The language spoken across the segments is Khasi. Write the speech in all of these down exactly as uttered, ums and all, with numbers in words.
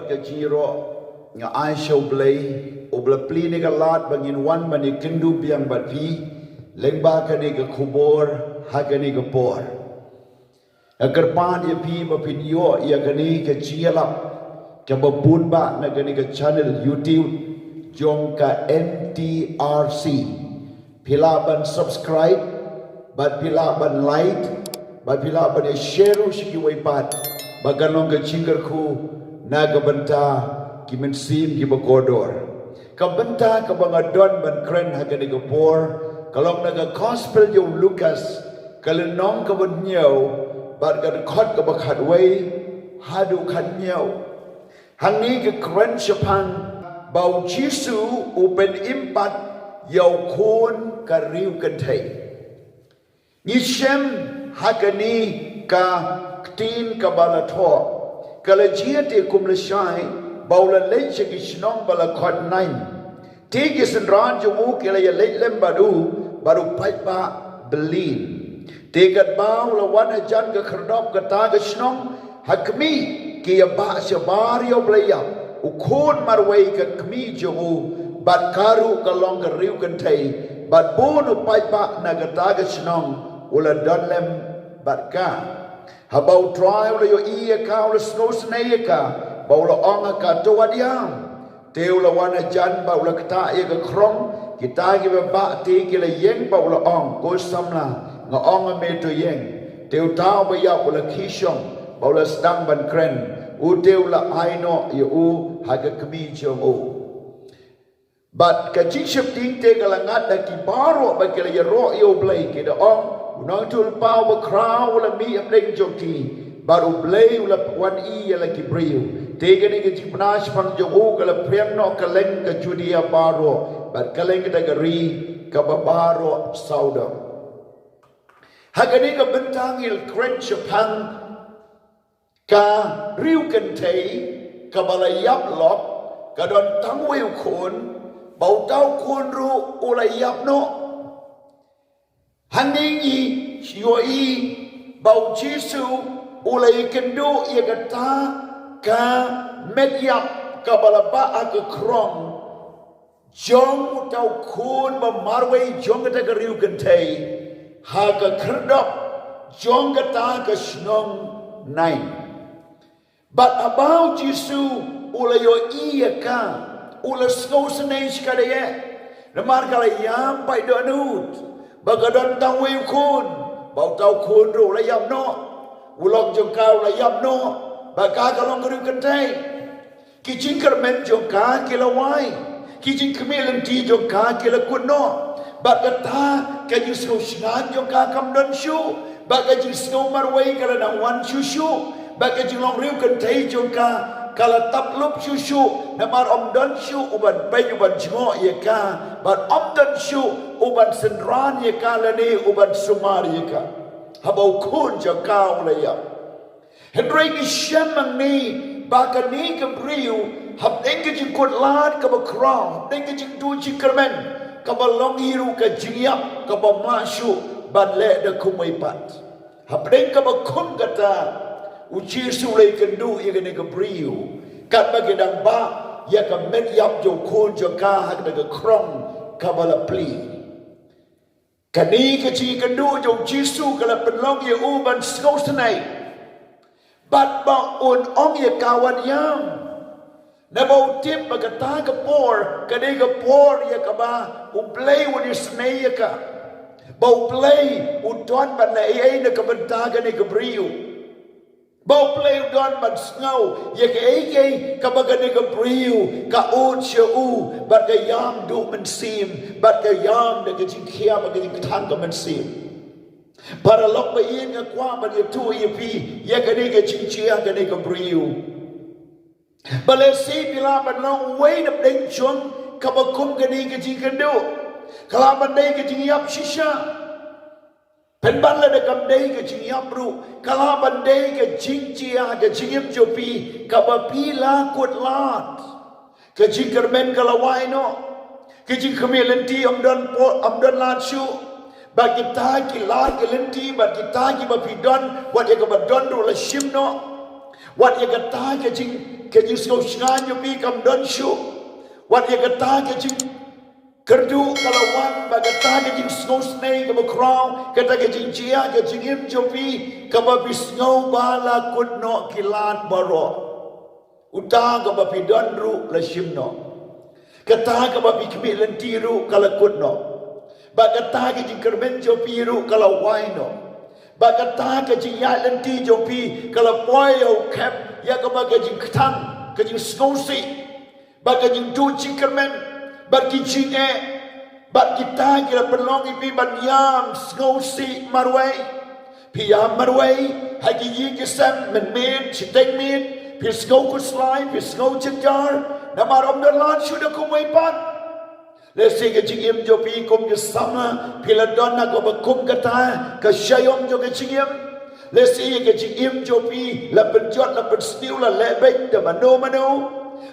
Ka jingïaroh nga ai sha U Blei, U Blei plie ïa ka lad ba ngin wan ban ïakynduh biang bad phi lyngba kane ka khubor ha kane ka por. Nga kyrpad ïa phi ba phin ïoh ïa kane ka jingïalap kaba bun bah na kane ka channel YouTube jong ka N T R C. Phi lah ban subscribe, bad phi lah ban like, bad phi lah ban share ruh sha kiwei pat, ba kan long ka jingkyrkhu na ka bynta ki mynsiem kiba kordor. Ka bynta kaba nga don ban kren ha kane ka por ka long na ka Gospel jong u Lukas, ka lynnong kaba hynñiew, bad ka dkhot kaba khatwei haduh khathynñiew. Hangne ka kren shaphang ba U Jisu u pynim pat ïa u khun ka riewkynthei. Ngi shem ha kane ka ktien kaba la thoh, ka la jia te kum lashai ba u la leit sha ki shnong ba la khot Nain. Te ki synran jong u ki la ïaleit lem bad u, bad u paidbah byllien. Te katba u la wan hajan ka khyrdop kata ka shnong, ha khmih, ki ïabah shabar ïa U Blei ïap, u khun marwei ka kmie jong u, bad ka ruh ka long ka riewkynthei, bad bun u paidbah na kata ka shnong u la don lem bad ka. Haba U Trai u la ïohi ïa ka, u la sngewsynei ïa ka, bad u la ong ha ka, to wat ïam. Te u la wan hajan bad u la ktah ïa ka khrong, kita kiba bah te ki la ïeng bad u la ong, ko samla, nga ong ha me to ïeng. Te uta uba ïap u la khie shong, bad u la sdang ban kren, u te u la ai noh ïa u ha ka kmie jong u. Bad ka jingsheptieng te ka la ngat da ki baroh ba ki la ïaroh ïa U Blei, ki da ong, u nongïathuhlypa uba khraw u la mih hapdeng jong ki, bad U Blei u la wan ïa la ki briew. Te kane ka jingpynsheptieng jong u ka la phriang noh kylleng ka Judia baroh, bad kylleng kata ka ri kaba baroh sawdong. Ha kane ka bynta ngi la kren shaphang ka riewkynthei kaba la ïap lok, ka don tang uwei u khun, bad uta u khun ruh u la ïap noh. Hangne ngi ïohi ba U Jisu u la ïakynduh ïa kata ka met ïap kaba la bah ha ka khrong jong uta u khun ba marwei jong kata ka riewkynthei, ha ka khyrdop jong kata ka shnong Nain. Bad haba U Jisu u la ïohi ïa ka, u la sngewsynei shikatdei, namar ka la ïam paidbah nud ba ka don tang uwei u khun, bad uta u khun ruh u la ïap noh, u lok jong ka u la ïap noh, bad ka ka long ka riewkynthei. Ki jingkyrmen jong ka ki la wai, ki jingkhmih lynti jong ka ki la kut noh, bad kata ka jingsngew shngaiñ jong ka kam don shuh, bad ka jingsngew marwei ka la nang wan shuh shuh, bad ka jinglong riewkynthei jong ka ka la tap lup shuh shuh, namar ym don shuh u ban peit u ban jngoh ïa ka, bad ym don shuh u ban synran ïa ka lane u ban sumar ïa ka. Haba u khun jong ka u la ïap. Hynrei ngi shem hangne ba kane ka briew, hapdeng ka jingkut lad kaba khraw, hapdeng ka jingduh jingkyrmen, kaba long hi ruh ka jingïap kaba mah shuh ban leh da kumwei pat. Hapdeng kaba khum kata, U Jisu u la ïakynduh ïa kane ka briew, katba ki dang bah ïa ka met ïap jong u khun jong ka ha kata ka khrong kaba la plie. Kane ka jingïakynduh jong U Jisu ka la pynlong ïa u ban sngewsynei, bad ba un ong ïa ka, wat ïam. Naba u tip ba kata ka por ka dei ka por ïa kaba U Blei un isynei ïa ka, ba U Blei u don ban leh ei ei na ka bynta kane ka briew. Ba U Blei u don ban sngew ïa kaei kaei kaba kane ka briew ka ud sha u, bad ka ïam duh mynsiem, bad ka ïam da ka jingkhia bad ka jingkthang ka mynsiem. Paralok ba ïeit, nga kwah ban ïathuh ïa phi ïa kane ka jingjia kane ka briew. Balei phi lah ban long uwei na pdeng jong kaba kum kane ka jingïakynduh? Ka lah ban dei ka jingïap shisha. Pynban lada kam dei ka jingïap ruh, ka lah ban dei ka jingjia, ka jingim jong phi kaba phi la kut lad. Ka jingkyrmen ka la wai noh. Ka jingkhmih lynti ym don po-, ym don lad shuh. Bad kita ki lad ki lynti, bad kita kiba phi don, wat ïa kaba don ruh la shim noh. Wat ïa kata ka jing ka jingsngewsngaiñ jong phi kam don shuh. Wat ïa kata ka jingkyrduh ka la wan, bad kata ka jingsngewsynei kaba khraw, kata ka jingjia ka jingim jong phi kaba phi sngew ba la kut noh ki lad baroh. Uta kaba phi don ruh la shim noh. Kata kaba phi khmih lynti ruh ka la kut noh. Bad kata ka jingkyrmen jong phi ruh ka la wai noh. Bad kata ka jingïaid lynti jong phi ka la poi ïa u khep, ïa kaba ka jingkthang, ka jingsngewsih, bad ka jingduh jingkyrmen, bad ki jingeh, bad kita ki la pynlong ïa phi ban ïam sngewsih marwei. Phi ïam marwei ha ki ïing ki sem, mynmiet shiteng miet, phi sngew khuslai, phi sngew jynjar, namar ym don lad shuh da kumwei pat. Lehse ka jingim jong phi kum ka samla, phi la don ha kaba kum kata ka shyiap jong ka jingim. Lehse ka jingim jong phi la pynjot, la pynsniew, la leh beit da mano mano.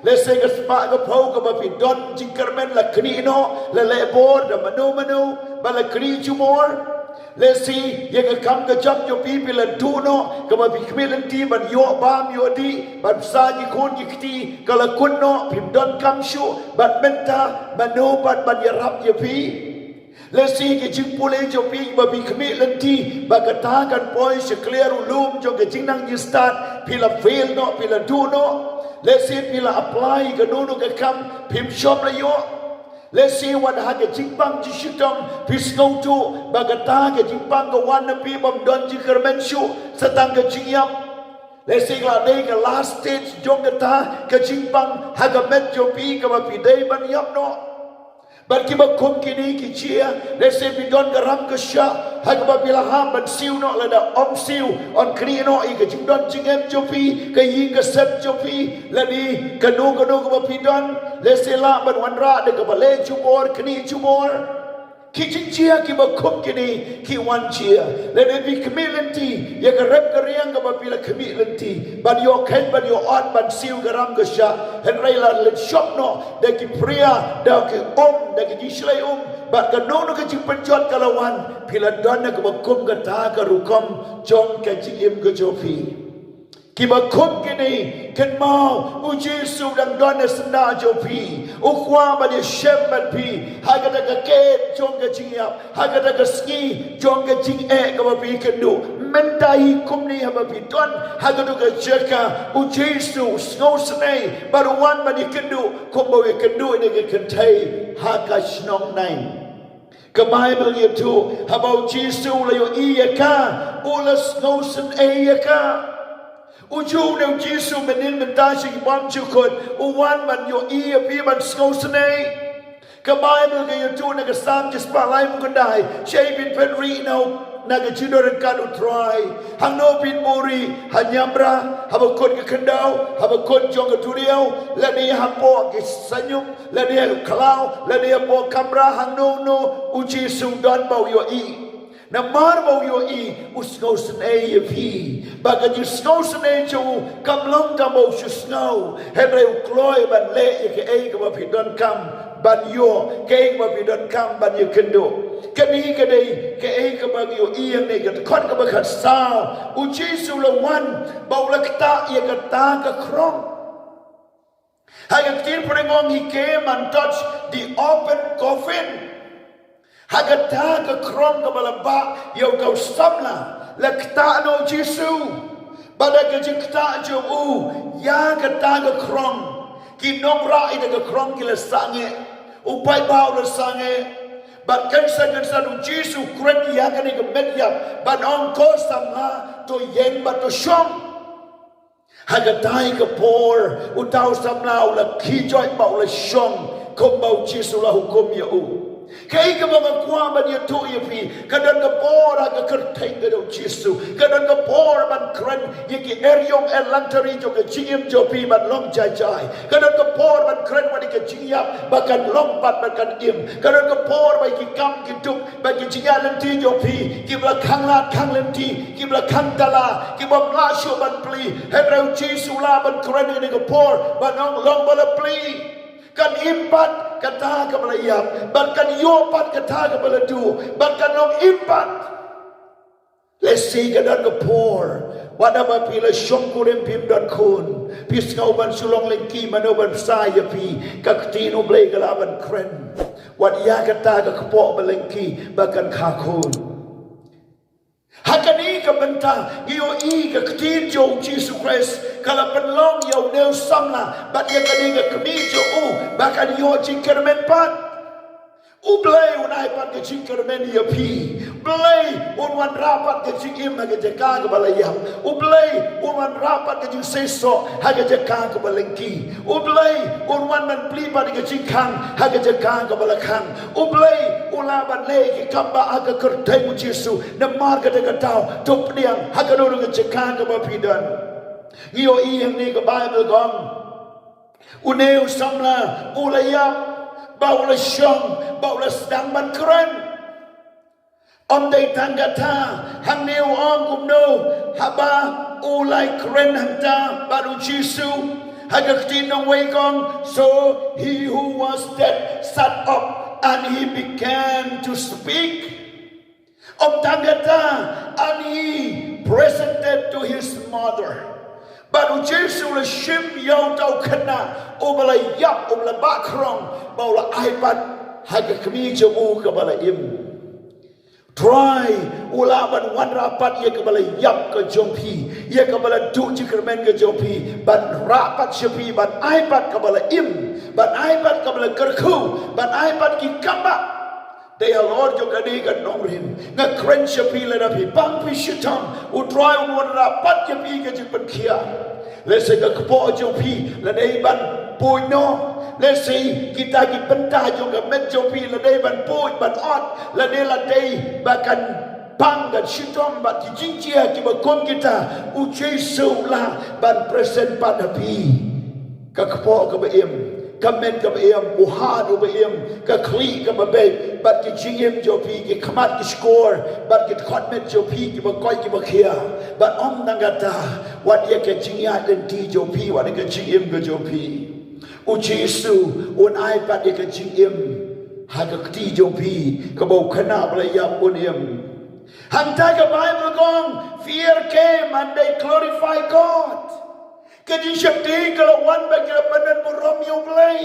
Lehse ka spah ka phew kaba phi don jingkyrmen la khmih noh, la leh bor da mano mano, ba la khmih jubor. Lehse ïa ka kam ka jam jong phi phi la duh noh, kaba phi khmih lynti ban ïoh bam ïoh dih, ban sah ki khun ki kti, ka la kut noh, phim don kam shuh, bad mynta mano pat ban ïarap ïa phi. Lehse ka jingpule jong phi ba phi khmih lynti ba kata kan poi sha clear u lum jong ka jingnang jingstad, phi la fail noh, phi la duh noh. Lehse phi la apply kano kano ka kam, phim shym la ïoh. Lehse wat ha ka jingpang jingshitom phi sngewthuh ba kata ka jingpang ka wan na phi bym don jingkyrmen shuh, sa tang ka jingïap. Lehse ka la dei ka last stage jong kata ka jingpang ha ka met jong phi kaba phi dei ban ïap noh. Bad kiba kum kine ki jia, lehse phi don ka ram ka shah ha kaba phi la hap ban siew noh, lada ym siew yn khmih noh ïa ka jingdon jingem jong phi, ka ïing ka sem jong phi, lane kano kano kaba phi don. Lehse lah ban wanrah da kaba leh jubor, khmih jubor. Ki jingjia kiba kum kine ki wan jia. Lada phi khmih lynti ïa ka rep ka riang kaba phi la khmih lynti, ban ïoh khein, ban ïoh ot, ban siew ka ram ka shah, hynrei la lynshop noh da ki phria, da ki um, da ki jingshlei um, bad kano kano ka jingpynjot ka la wan, phi la don ha kaba kum kata ka rukom jong ka jingim ka jong phi. Kiba kum kine, kynmaw, U Jisu u dang don ha syndah jong phi. U kwah ban ïashem bad phi ha kata ka khet jong ka jingïap, ha kata ka sngi jong ka jingeh kaba phi kynduh. Mynta hi kumne haba phi don ha kata ka jaka, U Jisu u sngewsynei bad u wan ban ïakynduh kumba u ïakynduh ïa kane ka kynthei ha ka shnong Nain. Ka Baibl ka ïathuh, haba U Jisu u la ïohi ïa ka, u la sngewsynei ïa ka. Uju ne U Jisu mynhynnin mynta sha ki bymjukut, u wan ban ïohi ïa phi, ban sngewsynei. Ka Baibl ka ïathuh na ka Salm shispah laiphew khyndai, shaei phin pynrih na u, na ka jingdon ryngkat U Trai. Hangno phin buhrieh, ha niam bra, haba kut ka khyndew, haba kut jong ka duriaw, lane hapoh ki saiñum, lane ha ka khlaw, lane hapoh kamra, hangno hangno, U Jisu u don ba u ïohi. Namar ba u ïohi, u sngewsynei ïa phi. Ba ka jingsngewsynei jong u kam long tang ba u shu sngew, hynrei u kloi ban leh ïa kaei kaba phi donkam ban ïoh, kaei kaba phi donkam ban ïakynduh. Kane ka dei kaei kaba ngi ïohi hangne, ka dkhot kaba khatsaw. U Jisu u la wan, bad u la ktah ïa kata ka khrong. Ha ka ktien Phareng ong, he came and touched the open coffin. Ha kata ka khrong kaba la bah ïa uta u samla, la ktah noh U Jisu. Bad da ka jingktah jong u ïa kata ka khrong, ki nongrah ïa ka khrong ki la sangeh. U paidbah u la sangeh. Bad kynsan kynsan U Jisu u kren ïa kane ka met ïap ban ong, ko samla, to ïeng bad to shong. Ha katei ka por, uta u samla u la khie joit bad u la shong, kumba U Jisu u la hukum ïa u. Kaei kaba nga kwah ban ïathuh ïa phi, ka don ka por ha ka kyrteng ka jong U Jisu, ka don ka por ban kren ïa ki eriong erlang tari jong ka jingim jong phi ban long jai jai. Ka don ka por ban kren wat ïa ka jingïap ba kan long pat, ba kan im. Ka don ka por ba ïa ki kam ki duk, ba ki jingïaid lynti jong phi kiba la khang lad khang lynti, kiba la khang tala, ki bym lah shuh ban plie. Hynrei U Jisu u lah ban kren ha kane ka por ban ong, long ba la plie. Kan im pat kata kaba la ïap, bad kan ïoh pat kata kaba la duh, bad kan long im pat. Lehse ka don ka por, wat haba phi la shongkurim phim don khun, phi sngew ban shu long lyngkhi, mano ban bsa ïa phi? Ka ktien U Blei ka lah ban kren. Wat ïa kata ka kpoh ba lyngkhi ba kan kha khun. Ha kane ka bynta ngi ïohi ka ktien jong U Jisu Khrist ka la pynlong ïa une u samla bad ïa kane ka kmie jong u ba kan ïoh jingkyrmen pat. U Blei un ai pat ka jingkyrmen ïa phi. Blei un wanrah pat ka jingim ha ka jaka kaba la ïap. U Blei un wanrah pat ka jingseisoh ha ka jaka kaba lyngkhi. U Blei un wan ban plie pat ka jingkhang ha ka jaka kaba la khang. U Blei u lah ban leh ki kambah ha ka kyrteng U Jisu. Namar kata ka daw to pdiang ha kano ka jaka kaba phi don. Ngi ïohi hangne ka Baibl ka ong, une u samla u la ïap, ba u la shong, ba u la sdang ban kren. Ym dei tang kata, hangne u ong kumno, haba u la kren hangta bad U Jisu, ha ka ktien nongwei ka ong, so he who was dead sat up and he began to speak. Ym tang kata, and he presented to his mother. Bad U Jisu u la shim ïa uta u khynnah uba la ïap, uba la bah khrong, bad u la ai pat ha ka kmie jong u kaba la im. Trai u lah ban wanrah pat ïa kaba la ïap ka jong phi, ïa kaba la duh jingkyrmen ka jong phi, ban rah pat sha phi, ban ai pat kaba la im, ban ai pat kaba la kyrkhu, ban ai pat ki kambah. Te halor jong kane ka nongrim nga kren sha phi, lada phi pang phi shitom, U Trai un wanrah pat ïa phi ka jingpynkhiah. Lehse ka kpoh jong phi la dei ban poi noh. Lehse kita ki bynta jong ka met jong phi la dei ban poi ban ot. La dei, la dei ba kan pang, kan shitom bad ki jingjia kiba kum kita. U Jisu u lah ban present pat ha phi ka kpoh kaba im, ka met kaba im, u hat uba im, ka khlieh kaba beit, bad ki jingim jong phi, ki khmat ki shkor, bad ki dkhot met jong phi kiba koit kiba khiah. Bad ym tang kata, wat ïa ka jingïaid lynti jong phi, wat ïa ka jingim ka jong phi. U Jisu un ai pat ïa ka jingim ha ka kti jong phi, kaba u khynnah ba la ïap un im. Hangta ka Baibl ka ong, fear came and they glorify God. Ka jingsheptieng ka la wan bad ki la pyndonburom ïa U Blei.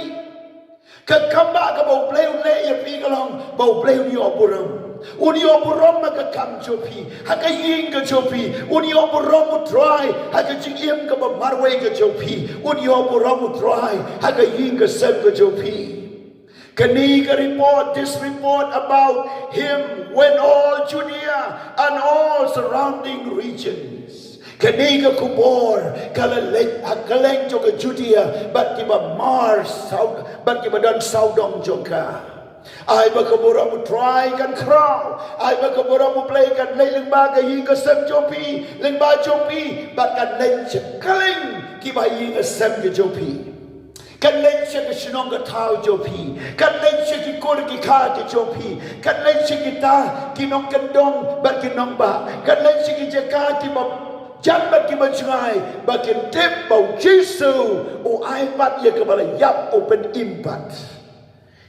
Ka kambah kaba U Blei un leh ïa phi ka long ba U Blei un ïoh burom. Un ïoh burom ha ka kam jong phi, ha ka ïing ka jong phi. Un ïoh burom U Trai ha ka jingim kaba marwei ka jong phi. Un ïoh burom U Trai ha ka ïing ka sem ka jong phi. Kane ka report, this report about him went all Judea and all surrounding regions. Kane ka khubor ka la leit ha kylleng jong ka Judea bad kiba mar saw, bad kiba don sawdong jong ka. Ai ba ka burom U Trai kan khraw. Ai ba ka burom U Blei kan leit lyngba ka ïing ka sem jong phi, lyngba jong phi, bad kan leit sha kylleng kiba ïing ka sem ka jong phi. Kan leit sha ka shnong ka thaw jong phi. Kan leit sha ki kur ki kha ki jong phi. Kan leit sha kita ki nongkyndong bad ki nongbah. Kan leit sha ki jaka kiba jan bad kiba jngai, ba kin tip ba U Jisu u ai pat ïa kaba la ïap, u pynim pat.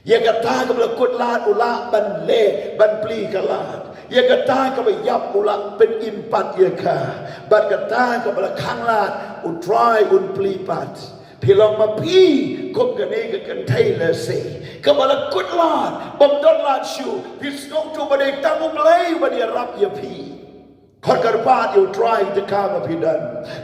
Ïa kata kaba la kut lad u lah ban leh, ban plie ka lad. Ïa kata kaba ïap u lah pynim pat ïa ka. Bad kata kaba la khang lad U Trai un plie pat. Phi long ma phi kum kane ka kynthei lehse kaba la kut lad, bym don lad shuh, phi sngewthuh ba dei tang U Blei ban ïarap ïa phi. Khot kyrpad ïa U Trai ha ka jaka ba phi don.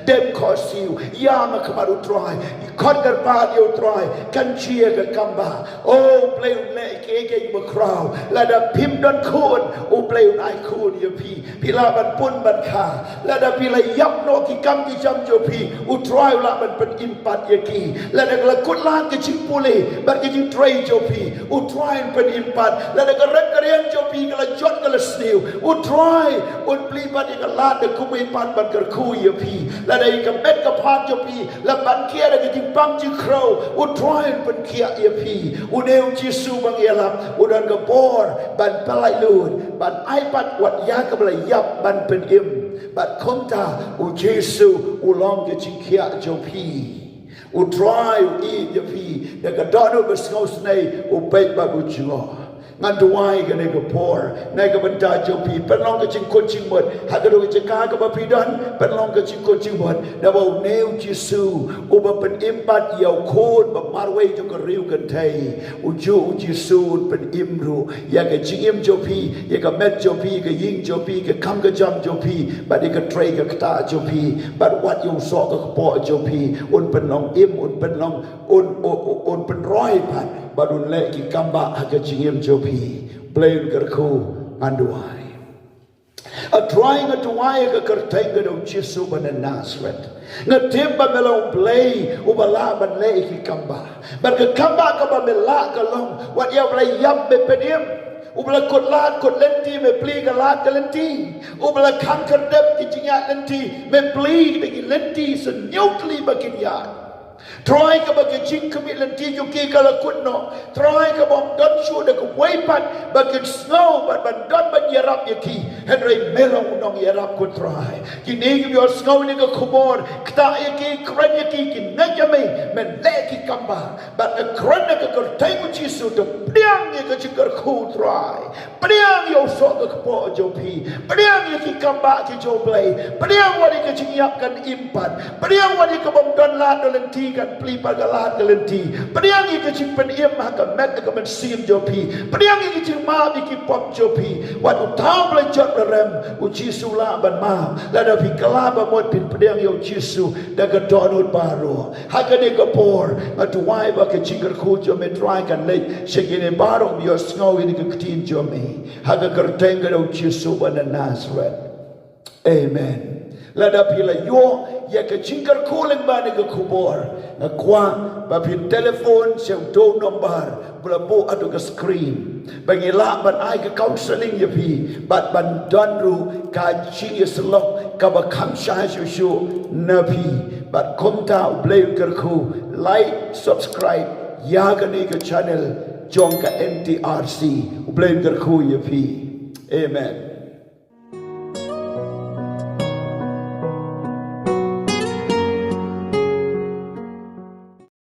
Dem khohsiew, ïam ha khmat U Trai. Khot kyrpad ïa U Trai, kan jia ka kambah. O, U Blei un leh kiei kiei kiba khraw. Lada phim don khun, U Blei un ai khun ïa phi. Phi lah ban pun ban kha. Lada phi la ïap noh ki kam ki jam jong phi, U Trai u lah ban pynim pat ïa ki. Lada ka la kut lad ka jingpule bad ka jingtrei jong phi, U Trai un pynim pat. Lada ka rep ka riang jong phi ka la jot ka la sniew, U Trai un plie pat ïa ka lad da kumwei pat ban kyrkhu ïa phi. Lada ïa ka met ka phad jong phi la ban khiah da ka jingpang jingkhrew, U Trai un pynkhiah ïa phi. Une U Jisu ba ngi ïalap u don ka bor ban pyllait lut, ban ai pat wat ïa kaba la ïap ban pynim. Bad kumta U Jisu u long ka jingkhiah jong phi. U Trai u ïeit ïa phi, da ka dohnud ba sngewsynei u peit bad u jngoh. Ngan duwai kane ka por na ka bynta jong phi, pynlong ka jingkut jingmut ha ka dong ka jaka kaba phi don, pynlong ka jingkut jingmut. Naba une u Jisu uba pynim pat ïa u khun ba marwei jong ka riew kynthei, u ju u Jisu un pynim ruh ïa ka jingim jong phi, ïa ka met jong phi, ka ïing jong phi, ka kam ka jam jong phi, bad ïa ka trei ka ktah jong phi, bad wat ïa u soh ka kpoh jong phi. Un pynlong im, un pynlong, un, un, un pynroi pat, bad un leh ki kambah ha ka jingim jong phi. Blei un kyrkhu, ngan duwai. A Trai, nga duwai ha ka kyrteng ka dong Jisu ba na Nasareth. Nga tip ba me long Blei uba lah ban leh ki kambah. Bad ka kambah kaba me lah ka long, wat ïa u ba la ïap me pynim, u ba la kut lad kut lynti me plie ka lad ka lynti, u ba la khang khyrdep ki jingïaid lynti me plie da ki lynti sniewtylli ba kin ïaid. Trai, kaba ka jingkhmih lynti jong ki ka la kut noh. Trai, kaba ym don shuh da kawei pat ba kin sngew ban, ban don ban ïarap ïa ki. Hynrei me long u nongïarap, ko Trai. Kine kiba ïohsngew ïa ka khubor, ktah ïa ki, kren ïa ki, ki ngeit ïa me, men leh ki kambah. Bad nga kren ha ka kyrteng u Jisu, to pdiang ïa ka jingkyrkhu, Trai. Pdiang ïa u soh ka kpoh jong phi. Pdiang ïa ki kambah ki jong U Blei. Pdiang wat ïa ka jingïap kan im pat. Pdiang wat ïa ka bym don lad don lynti kan plie pat ka lad ka lynti. Pdiang ïa ka jingpynim ha ka met ha ka mynsiem jong phi. Pdiang ïa ka jingmap ïa ki pop jong phi. Wat uta U Blei jot ba rem, u Jisu lah ban map. Lada phi kylla ba mut, phin pdiang ïa u Jisu da ka dohnud baroh. Ha kane ka por nga duwai ba ka jingkyrkhu jong me, Trai, kan leit sha kine baroh ba ïohsngew ïa ka ktien jong me. Ha ka kyrteng ka dong Jisu ba na Nasareth. Amen. Lada phi la ïoh ïa ka jingkyrkhu lyngba kane ka khubor, nga kwah ba phin telephone sha uto u nombar ba la buh hato ka screen, ba ngi lah ban ai ka counseling ïa phi, bad ban don ruh ka jingïasyllok kaba kham shai shuh shuh na phi. Bad kumta, U Blei un kyrkhu. Like, subscribe ïa kane ka channel jong ka N T R C. U Blei un kyrkhu ïa phi. Amen.